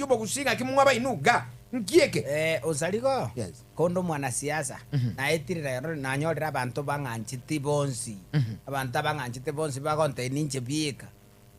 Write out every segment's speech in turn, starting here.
Obogusi ng'aki mwabainwe iga, nki eke? Eh, Osarigo, Yes. konde omwanasiasa, naetire rero nanyorire abanto bang'anchete bonsi, abanto abang'anchete bonsi bagontebia ninche bieka.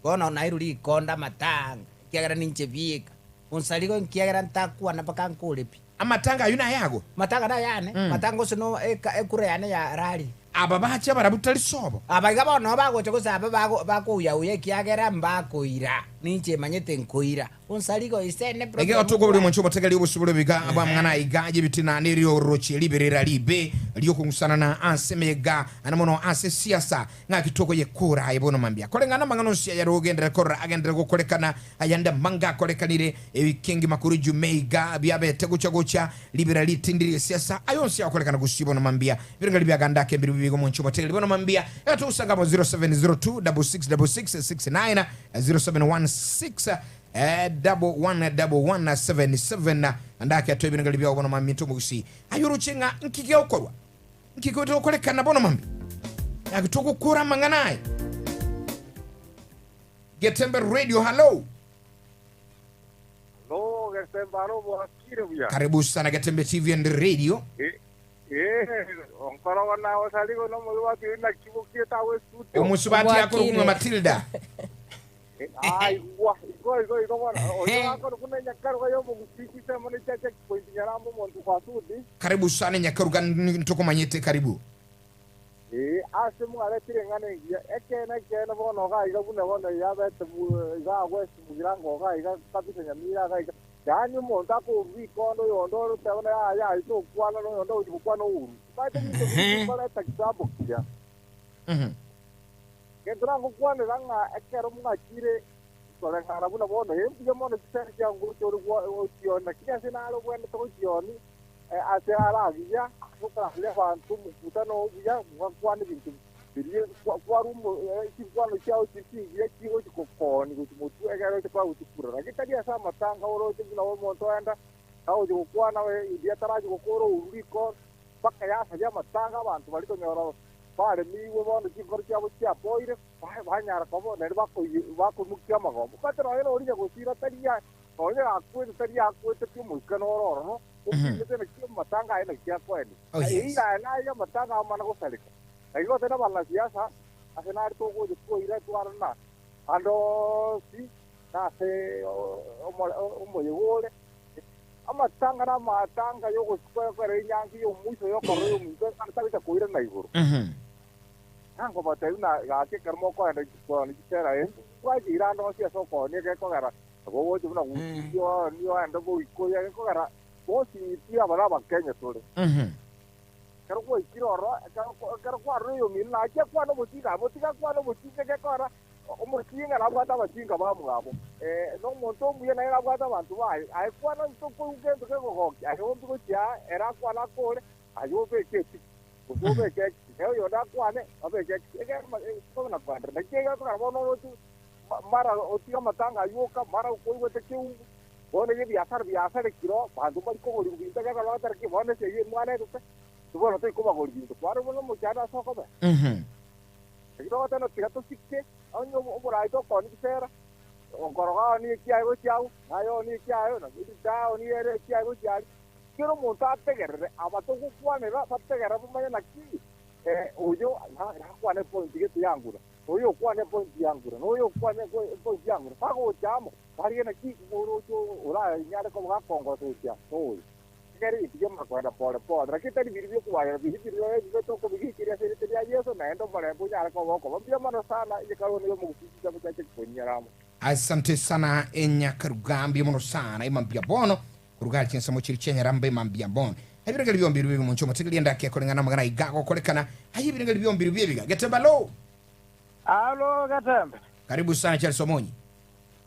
Bono nairwe rikonde amatanga, ekiagera ninche bieka. Onsarigo nkiagera ntakwana mpaka nkore pi. Amatanga ayio nayago? Matanga nayane, matanga gose no eka ekura yane yararire. Aba bache barabwo tari sobo. Aba iga bono nabo bagocha gose aba bago bakouya-uya ekiagera mbakoira, ninche manyete nkoira. Onsarigo ise ne Ege problem otuko buri mbwate. omonche omotegereria obosibore obiga bw'amang'ana aiga y'ebitina neriorochie riberera ribe ri'okong'usanana ase emeyega na mono ase esiasa, ng'aki tokoyekora aye bono mambia. Koreng'ana amang'ana onsi ayare ogenderere korora agenderere gokorekana, ayande amange akorekanire ewiki engima korwa Ijumaa iga biabete gocha gocha ribera ritindi ri'esiasa, aya onsi agokorekana gusii bono mambia. Ebirengererio bia gandake mbirobio biga omonche omotegereria bono mambia. Iga togosanga amo 0702 666669 0716 111177 Andake atoe ebirengererio biao bono mambia into omogusii. Aye oroche ng'a nki gegokorwa? Nki gegokorekana bono mambia? Naki togokora amang'ana aya? Getembe Radio, hallo. Hallo, Getembe aro bwakire buya. Karibu sana Getembe TV and Radio. Eh, eh, onkorogo nawe sarigo nomosubati oyo naki bokiete agwo estudio. Omosubati akorokwa ng'a Bwakire. Matilda. Aigwa, igo igo igo bono. Oyo akore buna enyakaruga y'omogusii chisemo ne chia checkpoint Nyarambe omonto kwa Sudi. Karibu sana Nyakaruga ntokomanyete karibu. Ee, ase mwaretire eng'ana engiya. Ekeene, ekeene, bono iga iga buna bono yabete iga agwo Mugirango iga iga kabisa Nyamira iga iga. Yaani omonto akourwa rikondo oyonde ore oteba na yaya aye tokwana na oyonde ogochia gokwana ourwe. Omanyete ebinto biria bikoreta kitambo kiria. Gento nagokwanera ng'a ekero mwachire koreng'ana buna bono, ee, mbuya mono chisemi chiao ngocha ore gochioni, lakini ase nare obwenerete gochioni, ase are agiya, ase okorangeria abanto omokutano obuya, mwakwana ebinto biria kwarwa chinkwano chiao chiri chingiya chigochi gokooni gochia motwe ekero oche kwagochia kura. Lakini tari ase amatanga oroche buna omonto oenda agochia gokwana erio atarachia gokora ouru riko mpaka yasaria amatanga abanto baria konyora Baremiigwe bono chinkoro chiabo chiapoire, banyara koba naende bakoimokia amagombo. Omanyete nonya noria nyagosira tari nonya gakwete tari akwete pi omoika noro ororo, opimete naki amatanga aye naki akoenia. Oh, yes. Eira aye naye amatanga amana gosareka. Naki gose nabanasiasa ase nare togocha twaira twarana ande onsi nase omoyega ore. Amatanga namatanga y'ogosikwa enyangi y'omoiso y'okorora y'omonto atagocha koirana igoro. Nankobatebia buna gaki ekero mokoenda koonia chisera, mbwacheire ande onsi ase okoonia gekogera nabo ogocha buna gusii oonie oende boikoyo gekogera bonsi intwe aba nabakenya tore. Ekero gwaikire ororo, ekero kwarorire oyomino nachia akwane obotinga abwo, tiga akwane obotinga gekogera Omotinga nabwate abachinga bamwabo, ee, na omonto omuya naye nabwate abanto baye. Aye kwana ntokoigwa gento kegogokia, aye ombi gochia aa, ere akwane akore, aye obeke etiki, gose obeke ekisi, na oyonde akwane, abeke ekisi. Ekero tobe na koenderera. Naki egekogera bono oroche mara otige amatanga ayio oka, mara okoigwete keumbu, bono ebiasara biasarekire oo, banto mbari kogorigwa binto ekero bagoteera ki, bono ase eyio mwanetete, intwe bono tori kobagori binto. Kwarora buna omochando ase okobera. Naki togoteba, Tiga tosike, onye oboraai tokoonia chisera, onkoroga oonie ekiaye gochia agwo, na aye oonie ekiaye, na Elidaa oonie ere ekiaye gochia aria. Kera omonto ategerere aba togokwanera, bategerere bamanye naki oyo nakwane epointi gete yangura, na oyo okwane epointi yangura, na oyo okwane epointi yangura. Bagocha amo, barigie naki oroche oranyare koba gakongosa gochia noyo. Ekero egento kiamara kogenda pore pore, lakini tari biria bi'okobarera, biria birore ebibe tokobigicheria ase erieta ria Yeso, naende omorembe onyare koba okoba. Mbuya mono sana, enyekaro eno y'omogusii chinsemo chia Chekiponyera amo. Asante sana enyakaruga mbuya mono sana emambia bono koruga aria chinsemo chiria chianyaramba emambia bono ebirengeri biombirwe bibi monche omotegeria endaki ekoreng'ana amang'ana aiga agokorekana aye ebirengeri biombirwe biebiga Getembe alo Alo Getembe. Karibu sana Charles Omonyi.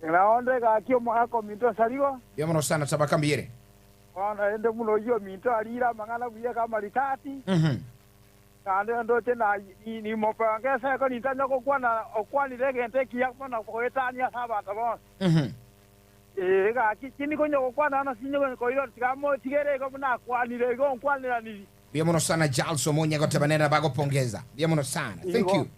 Naonde gaki omogaka ominto Sarigo. Mbuya mono sana Tabaka mbuyere. Bono naende buna oyio ominto ariire amang'ana buya k'amaritati, naende ndoche nimopanga eseko nintanye gokwana okwanire egento ekiya mono goetania ase abanto bonsi. Ee, gaki tindi konya gokwana na sinye koirora, tiga motigere igo buna akwanire igo onkwaneranirie. Mbuya mono sana Charles Omonyi agoteba nere nabagopongeza. Mbuya mono sana. Thank Igo. you.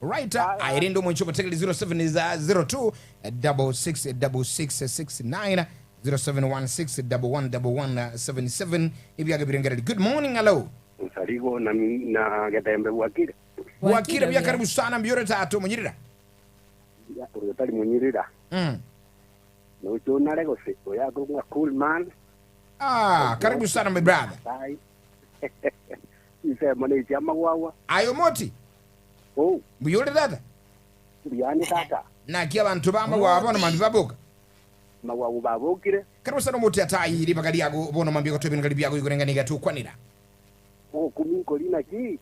Right, Aye, aye rende omonche omotegereri 0702 666669. 0716 11 11 77 ebiaga birengereri. Good morning, hello. Nsarigo na, na Getembe bwakire. Bwakire buya, karibu sana mbiore tata omonyirira. Oyo tari munyirira. Nocho nare gose oya gongwa cool man. Ah, karibu sana my brother. Tai. Ise mone chama gwawa. Ayo moti. Oh, Mbuyore tata. biyani tata. Naki abantu bama wabona mambi baboka. Magwagu babokire. Karibu sana moti atayi ribaga lyago bono mambi gotobina kali byago igurenganiga tukwanira. Ogokumi nkorina ki?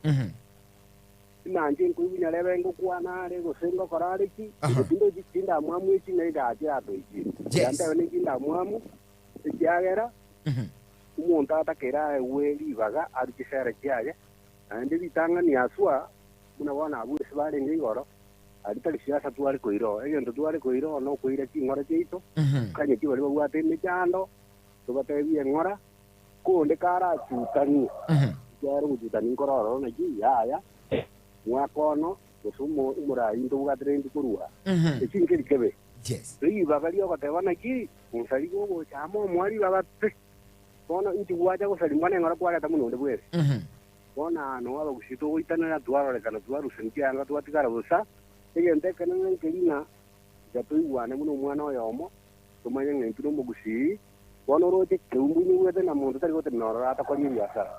Nanje nkoibunya rebe ngokwana are gose ngokora are ki? Aha. Tindo chinda mwamu echi na igachi ato ichi. Yes. Yante ne chinda mwamu. Ekiagera omonto atakera ewe ribaga ari chisere chiaye naende ritang'ani aswa buna bono abwo ase barenge igoro ari tari siasa tware koiro egento tware koiro no koira ching'ora chiaito kanye chibari babwate emechando tobatebie eng'ora konde karachutanie kiare gochutania nkororo naki yaya mwaka ono gose omorai ntobwatire ndi korwa echinkeri kebe Yes. ribaga riogoteba naki onsari gogochama omwa ribaga pe bono inchi gwacha gosari mwana eng'ora kwareta mono onde bwere bono ano abagusi togoitanera twarorekana twarusani kianga twatigara bosa egento ekenene nkerina iga toigwane buna omwana oyomo tomanye ng'a intwe na omogusii bono oroche keumbu nigwete na monto tari gotenena ororo atakoria ebiasara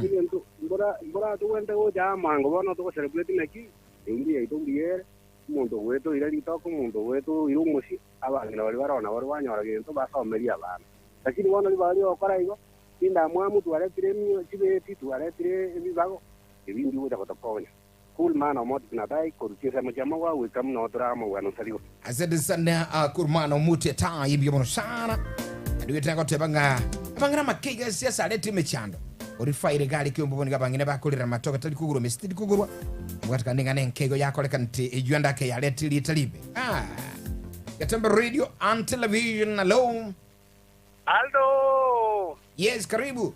egento mbora mbora togwente gocha amango bono togocelebrate naki eumbu yaito mbuyere omonto ogwete oira ritoke omonto ogwete oira omosie abang'ina baria barona baria banyora gento basomeria abana lakini bono ribaga rigokora igo tindamwamu twaretire emio chibeti twaretire ebibago ebindi gocha gotokonya cool man omoti natai korukia semo chia magwa gwika muno toramogwana osarigo. Asante sana kurmano muti atayi mbio sana. Ndugu goteba nga abangana makeiga siasa alete emechando. Orifaire gari kiombo boniga bangine bakurira matoka tari kugurwa mesitiri kugurwa. Mwatika ninga nenkego yakoleka nti ejwanda ke yalete litalibe. Ah. Gatembe Radio and Television alone. Aldo. Yes, karibu.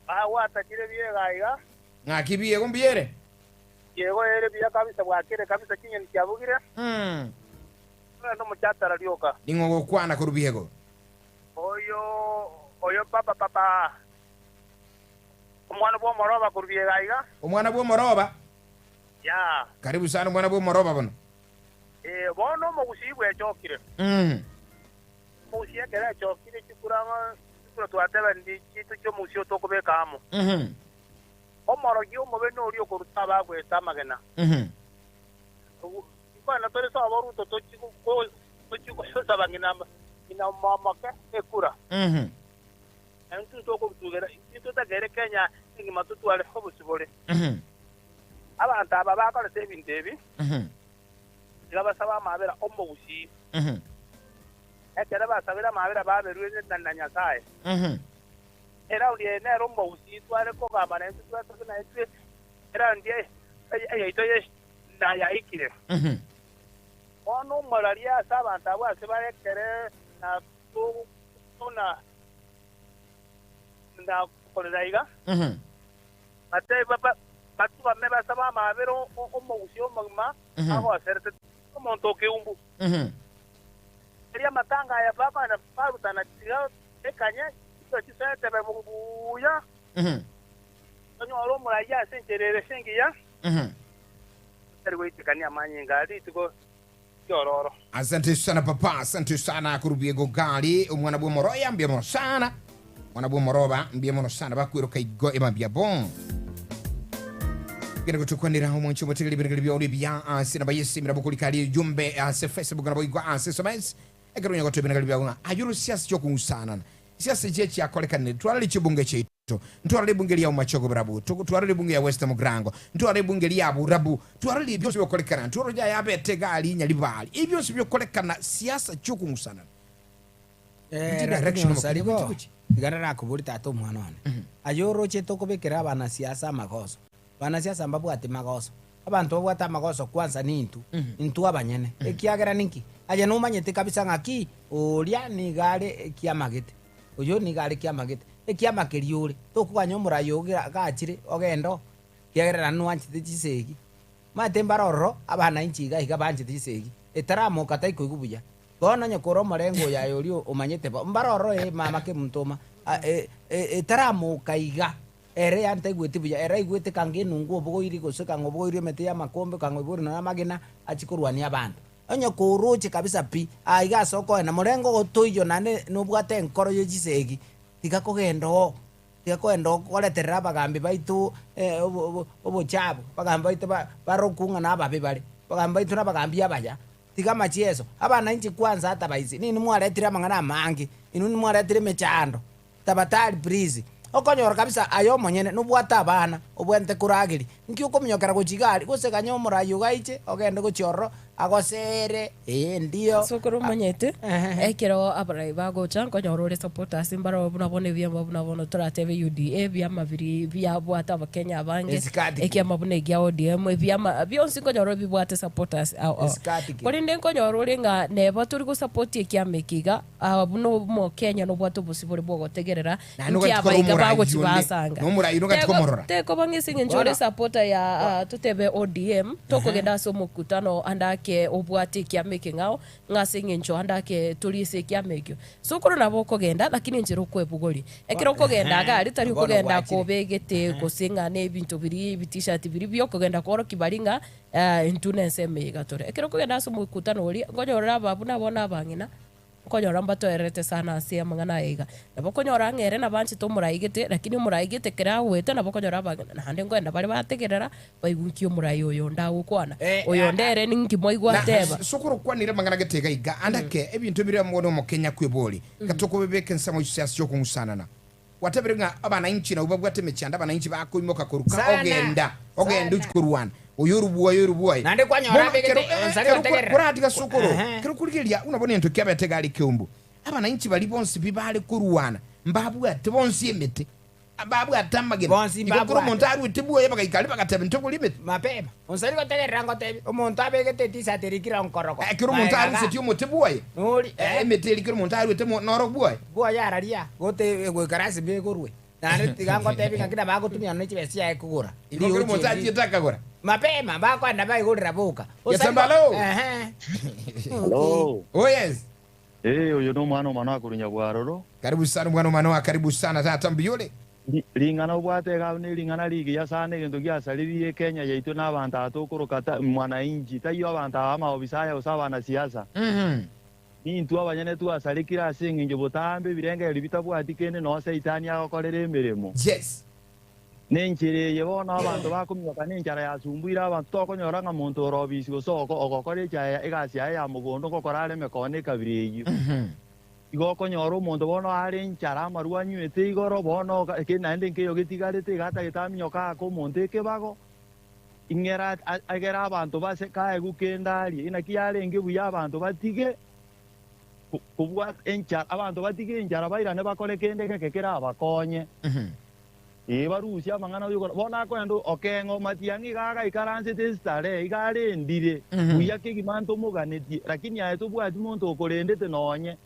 Awatakire biega iga. Ng'akibiye kumbiere. Yego ere biya kabisa bwakire kabisa kinyeni kyabugire. No muchatara ryoka. Ningo gokwana kurubiego. Oyo oyo papa papa. Omwana bwo moroba kurubiega iga. Omwana bwo moroba. Ya. Karibu sana omwana bwo moroba bono. Bono omogusi echokire. Omogusi ekere echokire chikurama chikura twateba ndi chitu chiomogusi otokobeka amo. Omorogi omobe nori okoruta bagweta amagena. Kwana tore sawa ruto tochiko tochiko ngina ngina mama ke ekura. Entu tokobutugera into tagere Kenya ngima tutwale obusibole. Abantu aba bakorete ebintu ebi. Basaba amabera omogusi. Ekere basabira amabera baberwe na Nyasaye. Era uri nero omogusi tware kogamba na entu twatse na entu era ndiye eyaito ye na yaikire. Ono malaria abantu abo ase barekere na tuna na kolera iga. Ate baba batuba me basaba amabera omogusi omogima abo aserte omonto keumbu. Eria matanga ya baba na parutana tiga ekanya chisete bebunguya. Onyo omuraya sencherere sengiya. Tari goitikania manyinga ari tuko yororo. Asante sana papa, asante sana kurubiego gali omwana bwo moroya mbia mono sana. Mwana bwo moroba mbia mono sana bakwiruka igo ema bon. Genda gutukwanira omunchi omutegeri birigiri bya bya ansi na bayesi mirabukuli kali jumbe ase Facebook na boigwa ase SMS ekerunya gotwe birigiri bya ayuru siasa cyo kunsana. Siasa je kyakolekane twala chibunge cheito. Ntwara bunge lya umachogo brabu, twara bunge ya West Mugrango, ntwara bunge lya Burabu, twara byose byokolekana, twara ya yabete gali nyalibali. Ibyo byokolekana siasa cyo kunsana. Direction Sarigo. Igara rakuburi tata omwana one. Ayo roche tokobekera abana siasa amagoso. Bana siasa mbabwate magoso. Abantu babwate amagoso kwanza nintu. Intu abanyene. Ekiagera ninki? Aye nomanyete kabisa ng'aki oria nigare ekiamagete. Oyo nigare ekiamagete. Ekiamakeri ore. Tokoganya omorai ogira gachire ogendo. Kiagera nwanchete chisegi. Mate mbaroro abana inchi iga iga banchete chisegi. Etaramoka taikoigu buya. Bono onye kore omorengo oyo aye oria omanyete bo, mbare ororo ee mama kemuntoma, etaramoka iga, ere yantaigweti buya, ere aigwete kanga enungu obogoiri gose kanga obogoiri emete y'amakombe, kanga oiboiri nonya amagena, achie korwania abanto. Onye koroche kabisa pi, aiga ase okoenda, morengo ogo toiyo naende nobwate enkoro ye chisegi, tiga kogenda oo, tiga kogenda oo koreterera abagambi baito obochabu, abagambi baito barokwo ng'a nababe bare, abagambi baito nabagambi abaya. Tiga amachieso, abana inche kwanza atabaisi, ninwe mwaretire amang'ana amange, inwe nimwaretire emechando, tabatari please. Okonyora kabisa aye omonyene nobwate abana, obwenerete korageria, nki okominyokera gochia iga aria, gose ganya omorai ogo aiche, ogende gochia ororo, agosere, ee ndio. Ase okore omanyete, ekero abarai bagocha, nkonyora ore supporters mbaro buna bono ebiama buna bono toratebe UDA, ebiama biria biabwate abakenya abange, Esikati ki? ekiama buna ekia ODM, ebiama bionsi nkonyora bibwate supporters ao ao. Esikati ki? Korende nkonyora ore ng'a neba tori gosupport ekiama eke iga, buna omokenya nobwate obosibore bwogotegerera Naende inki ogachia korora abaiga omorai bagochi onde, basanga. na omorai onde ogachia Tego komorora. tekoba ng'a ase eng'encho ore Bono supporter ya totebe ODM, tokogenda ase omokutano ande ake obwate ekiama ekeng'ao, ng'a ase eng'encho ande ake tori ase ekiama ekio. Sokoro nabo okogenda lakini enchera okwebogoria. Ekero okogenda iga aria tari Bono okogenda gwachire. kobegete gose ng'a na ebinto biria ebitishati biria biokogenda koorokia baria ng'a intwe nensemo eye iga tore. Ekero okogenda ase omokutano oria, nkonyorora ababu nabo na abang'ina, nkonyora mbatoererete sana ase amang'ana aya iga. Nabo okonyora ng'a ere nabanchete omorai gete, lakini omorai gete ekero agoeta nabo okonyora abang'ina naende nkoenda bare bategerera, baigwe nki omorai oyo onde agokwana, oyo onde ere ninki mwaigwa Na ateba. sokoro okwanire amang'ana gete iga iga, ande ake ebinto biria bono omokenya kwebori, gatokobibeka ensemo ase ase okong'usanana. Gwatebire ng'a abanainchi nabwo babwate emechando, abanainchi bakoimoka koruka Sana, ogenda, ogenda sana. ochia korwana, oyo orubua oyo orubua oyo. Naende kwanyora Bono abegete ekero eh, onsari ekero gotegerera. koratiga sokoro, Ehe. ekero okorigereria buna bono egento kiabete iga are ekeumbu, abanainchi baria bonsi pi bare korwana, mbabwate bonsi emete, mbabwate amagena. Bonsi Igo kera mbabwate. omonto aruete bwoye bagaika aria bagateba intwe emete. Mapema. Onsari gotegerera ngotebi, omonto abegete etisati erikire onkorogo. Ekero omonto Magega. arusetie omote bwoye, Nori, eh. emete eria kera omonto aruete mo noro bwoye. Bwoye araria, gote goika lasima egorwe. Naende tiga ngotebi ng'a kina bagotumia nonya chibesa chiaye kogora. Igo kera omonto Rioche eri. achiete akagora. Mapema, bakoenda baigorera boka. Osari Gesembe alo! Ehe. Hello. Oh yes. Eh, oyo nomwana o Manoa korwa Nyabwaroro. Karibu sana omwana o Manoa, karibu sana tata mbuyore. Ring'ana obwate iga nering'ana rigiya sana egento giasaririe Kenya yaito na abanto aba tokoroka ta mwananchi taiyo abanto aba amaofisa aya gose abanasiasa. Nintwe abanyene twasarekire ase eng'encho botambe ebirengererio bitabwati kende noo Saitani agokorera emeremo. Yes. Nenchera eye bono abanto bakominyoka nenchara yasumbuire abanto tokonyora ng'a monto ore obisi gose ogokora echae egasi yaye ya mogondo ngokora are emekono ekabira eyio. Igo okonyora omonto bono are enchara amarwa anywete igoro bono eke naende nkeiyo getigarete iga atagete aminyoke aake omonto ekebago, ing'ere egere abanto base kaegwe kende arie. Inaki yarenge buya abanto batige kobwata enchara, abanto batige enchara bairane bakore kende geke kerabakonye. Ee, barusie amang'ana oyokora. Bono akoenda okeng'a omatiang'i iga agaikaransete esitare, iga arendire buya kegima ntomoganetie, lakini aye tobwati monto okorendete nonye.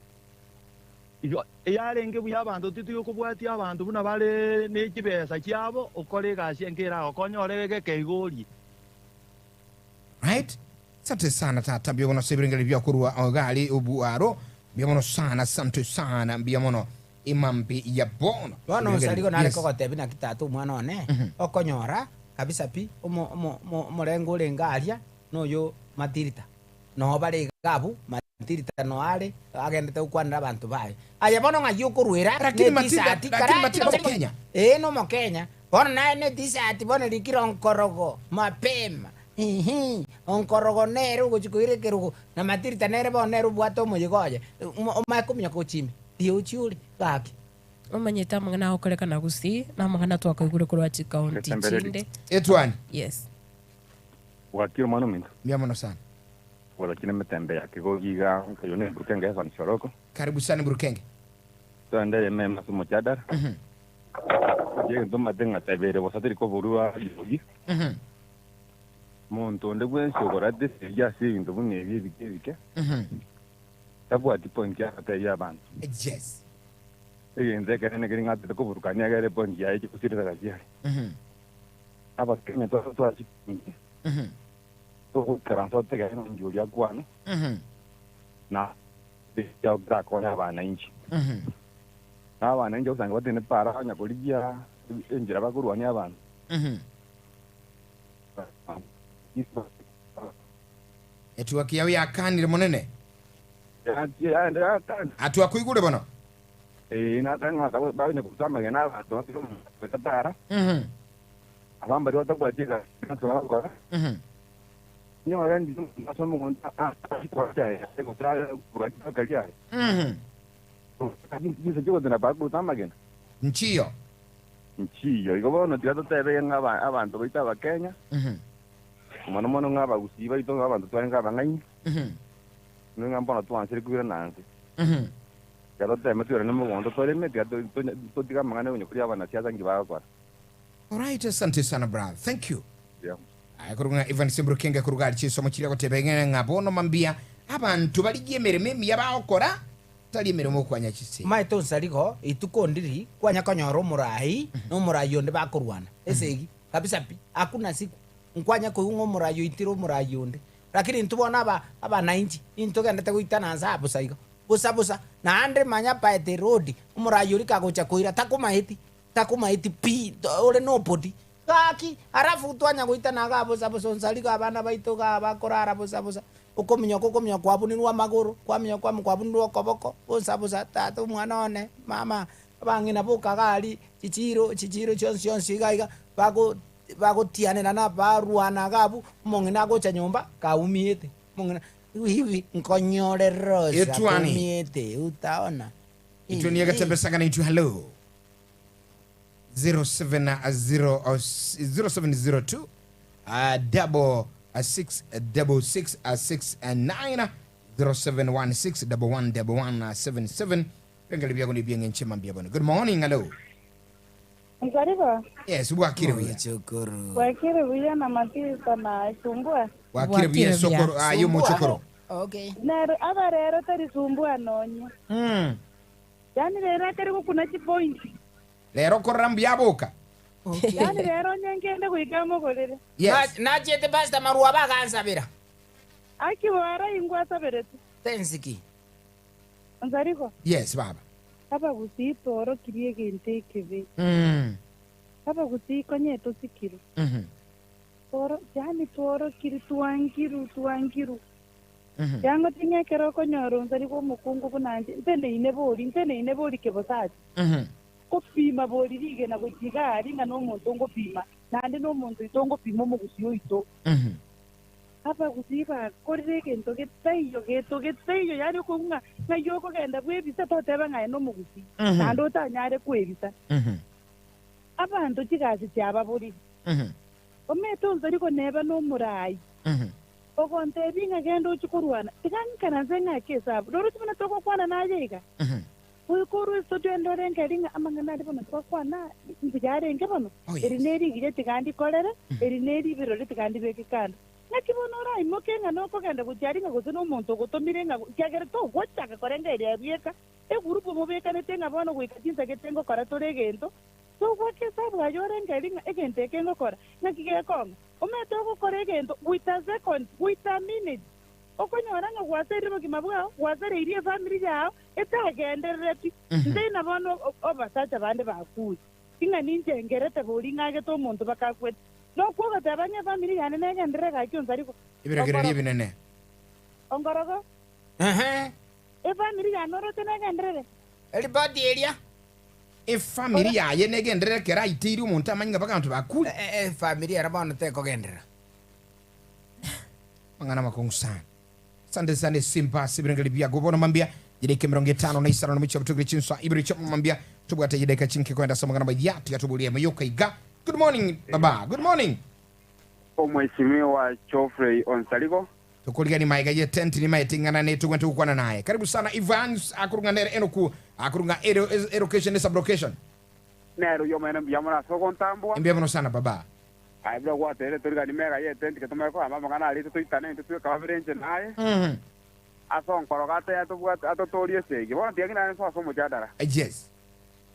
Igo yarenge buya abanto titiri kobwatia abanto buna bare ne chibesa chiabo, okore egasi enke eragokonye ore egeke iga orie. Right? Asante sana tata mbuya mono ase ebirengererio bia korwa gari obwaro mbuya mono sana asante sana mbuya mono Imambi ya bono. Bono onsarigo nare Yes. kogotebia naki tata omwana one, okonyora kabisa pi omo omo omo omorengo orenge aria noyo Matirita. Noo bare iga abwo, Matirita noo are, agendete gokwanera abanto baye. Aye bono ng'ai okorwera Lakini ne Matilda, t-shirt, lakini kara Matilda Omokenya. Ee nomokenya. Bono naye ne t-shirt bono erikire onkorogo mapema, hihi, onkorogo nere ogochia koira ekerogo, na Matirita nere bono nere obwate omoyega oye, omae kominyoka gochia ime. Riochi ore gaki. Omanyete amang'ana agokorekana gusii na amang'ana twakaigure korwa chikaunti Getembereri. chinde. Etwani. Yes. Bwakire omwana ominto. Mbuya mono sana. Bwakire emetembe ya Kigogi iga oyo ne Burukenge Evans Oroko. Karibu sana Burukenge. Twende eyemo ase omochadara. Egento omanyete ng'a tebere bosa teri koborwa riogi. Monto onde bwensi okorata esegi ase ebinto buna ebi ebike ebike. Tabwati point agoteebia abanto. Yes. Egento ekenene keria ng'atete koburukania egere epoint yaye eche gosirera gati aria. Abakenya twase twachipingi togoikaransa otegere ng'a inki oria akwane na. Kiao kerakonye abananchi. Na abananchi ogosanga batene para konya korigia enchera bakorwania abanto. Etuaki yao yakanire monene. Atwakoigure bono. Ee, natang'asa bakonya koruta amagena abanto batige goeta para. Aba mbaria batabwati egasi ase bagokora. Nyore ndi omonto ase omogondo akora yaye gose akora ritoke riaye. Chinsa chi'ogotenda bakoruta amagena. Nchiyo. Nchiyo. Igo bono tiga totebe ng'a abanto baito Abakenya, mono mono ng'a Abagusii baito ng'a abanto twarenge abang'aini, ng'a mbono twansire koirana nse. Tiga toteme toirane mogondo toreme, tiga totige amang'ana onye koria abanasiasa nki bagokora. Alright, asante sana brother. Thank you. Yeah. Aye korwa ng'a Ivan Sembrukinga korwa gari chisomo chiria goteba ing'e ng'a bono mambia abanto barigie emeremo emiya bagokora tari emeremo okwanya chisemi. Omanyete onsarigo ituko ndiri kwanya konyora omorai na omorai onde bakorwana esegi kabisa pi hakuna siku nkwanya koigwa ng'a omorai oitire omorai onde lakini intwe bono aba abanainchi intogendete goitana nse aa bosa igo bosa bosa naende manya by the road omorai oria kagocha koira takomaeti takomaeti pi ore nobody Gaki, alafu twanya goitana igaa bosa bosa onsari iga abana baito igaa bakorara bosa bosa, okominyoka okominyoka kwabunirwe amagoro, kwaminyoka kwamo kwabunirwe okoboko, bosa bosa tata omwana one, mama, abang'ina boka iga aria, chichiro chichiro chionsi chionsi iga iga, bago bagotianerana barwana iga abwo, omong'ina agocha nyomba kaumiete, omong'ina hivi nkonyore rosa Etwani. kaumiete utaona. Etwani egetembesangana intwe hello. 0702 66 66 9 0716 11 11 77 Bengeli byago ni byeng'enche mambia bono. Good morning, hello. Nzariba, Yes, bwakire buya. Chukuru. bwakire buya na matisa na sumbua. Bwakire buya Bwakire buya. sokoro ayo mochokoro. Okay. Nero aba rero tari sumbua nonye. Yani rero atari gukuna chipoint. Lero korora mbuya boka. Yani rero nyengende goika mogorere. Yes. Nachete pastor marua bagansabira. Aki wara ingwa saberete. Tensiki. Nzarigo, Yes, baba. aba gusii toro kirie gente ekebe. Aba gusii konye tosikiro. Toro yani toro kiri tuangiru tuangiru. Yango ting'ekero okonyora nzarigo omokungu buna nche nteneine bori nteneine bori kebosachi. Kopima bori rigena gochiga ari ng'a na omonto ngopima naende na omonto oito ngopima omogusi oito. Abagusi bakorire egento getaiyo geto getaiyo yaani okong'a ng'a ng'ai okogenda bwebisa toteba ng'aye na omogusi naende otanyare kwebisa. Abanto chigasi chiababorire. Omete onsari koneba na omorai. Ogontebia ng'a genda ochie korwana tiga ng'ikaranse ng'ake esabu roro chibuna togokwana naye iga. Goika orwe studio endore nkeri ng'a amang'ana aria bono twakwana mbuya arenge bono. Oh, yes. Eri nerigiria tiga ndikorere, eri neribirore tiga ndibeke kando. Ng'aki bono oraimoke ng'a nokogenda gochia aria ng'a gose na omonto ogotomire ng'a kiagera togochaka korenga eria ebieka, egurupu mobekanete ng'a bono goika chinsagete ngokora tore egento, togwaka esabu aye orenge eri ng'a egento eke ngokora, ng'aki gekong'a. Omanyete ogokora egento goita second, goita minute, okonyora ng'a gwaserire obogima bwao, gwasereirie efamiri yao, etagenderereti. Nteina bono abasacha bande bakure. Ing'a ninche ngerete bori ng'agete omonto bakakwete. Nokwo ogoteba ng'a efamiri yane negenderere gaki onsarigwa. Ebiragererio ebinene. Ongorogo. Efamiri yane oroche negenderere. Eripoti eria. Efamiri yaye negenderere kera aiteire omonto amanye ng'a baganto bakure. Efamiri ero bono tekogenderera. Mang'ana makongu sana. Asante sana esimba ase ebirengeri biago bono mambia chidaika emerongo etano na isano na mochia botogire chinsa ibere chia mambia tobwate chidaika chinke koenda ase amang'ana maya tiga toborie emo yoka iga. Good morning baba. Good morning. Omheshimiwa Geoffrey Onsarigo. Tokorigani maiga ye tent ni maete ng'ana ne tugwente gokwana naye. Karibu sana Evans akurunga nere enoku akurunga ero elocation ne sublocation. Nero yo mene mbuya mono ase ogontambua. Mbuya mono sana baba. Aye buna gwateire torigani mega ye tent getomanye kogamba amang'ana aria toitane intwe tweka babere inche naye. Ase onkorogo ate atobwate atotorie esegi. Bono tiga ng'ina nso ase omojadara. Yes.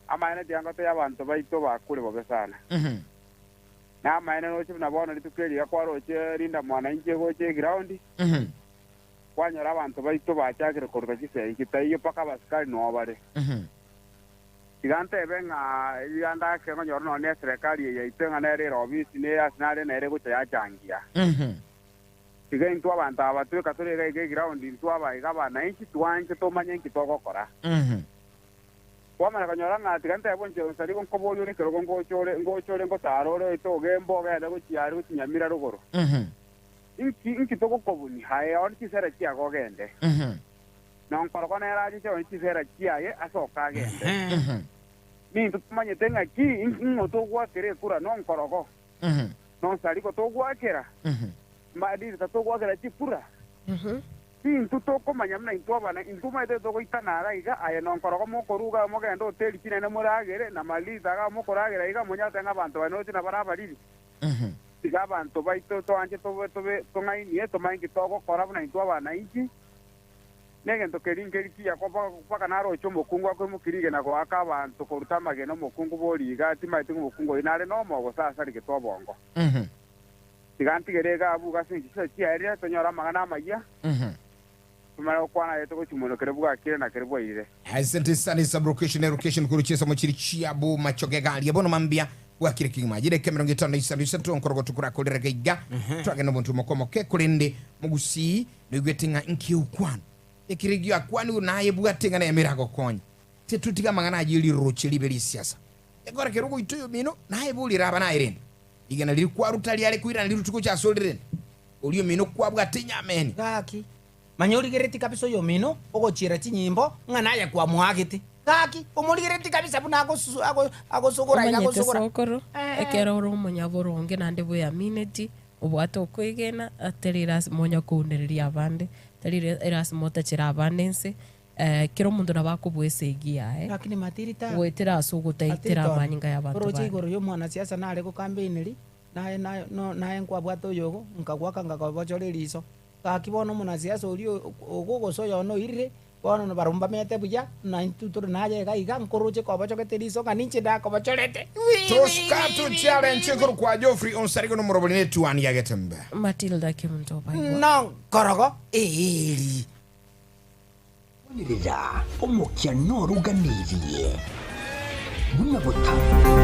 Amaene tiga ngotebi abanto baito bakure bobe sana. Na amaene noche buna bono rituko eri iga kwaroche rinda mwananchi egocha eground. Kwanyora abanto baito bachakire koruta chisegi chitaiyo mpaka abasikari noo bare. Tiga ntebe ng'a iga ndake nkonyora nonya ne eserekari eye yaito ng'a nere ere obisi nere ase nare nere egocha yachangia. Tiga intwe abanto aba tweka tore iga iga eground intwe aba iga abananchi twanche tomanye nki togokora. Kwamanya konyora ng'a tiga ntebe inche onsarigo nkoboria ore ekerogo ngocha ore ngocha ore ngotara ore oete ogembe ogende gochia aria gochia Nyamira rogoro. Inki inki togokobunia? Aye one chisera chiago ogende. Na onkoroko nere achiche one chisera chiaye asoke agende. Nintwe tomanyete ng'aki ng'o togoakera ekura nonkorogo, nonsarigo togoakera, madiri tatogoakera chikura. Tintwe tokomanya buna intwe abana, intwe omanyete togoitana ara iga, aye nonkorogo mokoruga mogende hoteli chinene moragere, na Marita iga mokoragera iga, monyarete ng'a abanto baye noroche nabare abariri. Tiga abanto baito toanche tobe tobe tong'ainie, tomanye nki togokora buna intwe abanainchi. Negento keria nkeri kiya mpaka naroche omokungu akoimokia rigena goaka abanto koruta amagena omokungu boriga, timaeti ng'a omokungu oyio nare nomo gose asarigete obongo. Tiga ntigere iga abwo ase chinsa chiaerire tonyore amang'ana amayia, tomanye gokwana aye togochia keria bwakire na keria bwairire. Asante sana Isablocation Education korwa chinsemo chiri chiabo machoge garia bono mambia bwakire kegima chidakika 56 isato nkorogo tokorakorera gaiga twagenda omonto omoke omoke korende mogusii Noigwete ng'a inki okwana? Ekero ekio akwanigwe naye bwate ng'a nemo eragokonye. Titotiga amang'ana ayio riroche ribe risiasa. Ekero kere ogoita oyomino, naye borire aba naye rende. Rigena riria kwaruta riare koirana riruti gocha asore rende. Oria omino kwabwate enyameni. Gaki, manya origereretie kabisa oyomino ogochiera chinyimbo ng'a naye kwamoagete. Gaki, omorigereretie kabisa buna agosogora iga Omanyete agosogora. sokoro, ekero ore omonyaboronge naende bweamineti, Obwate okwegena, tari erasima onya kounereria abande, tari erasima otachere abande inse, kera omonto nabo akobua esegi yaye, Lakini Matirita, goetera ase ogotaitera Matirita one, amanyinga y'abanto oroche bande. igoro y'omwanasiasa nare gokambaineri, naye naye no naye nkwabwate oyogo, nkagoaka nkakobochora eriso. Gaki bono omonasiasa oria ogo gose oyono oirire, Bono nabarabwo mbamenyete buya, na intwe tore naye iga iga, nkoroche kobochogete riso ng'a ninche ndakobochorete. Tosika tochiarenche igoro kwa Geoffrey Onsarigo nomorobori netuani ya Getembe. Matilda Kemunto Obaigwa. Nonkorogo eeri. Bonerera omokia noruganirie buna botambe.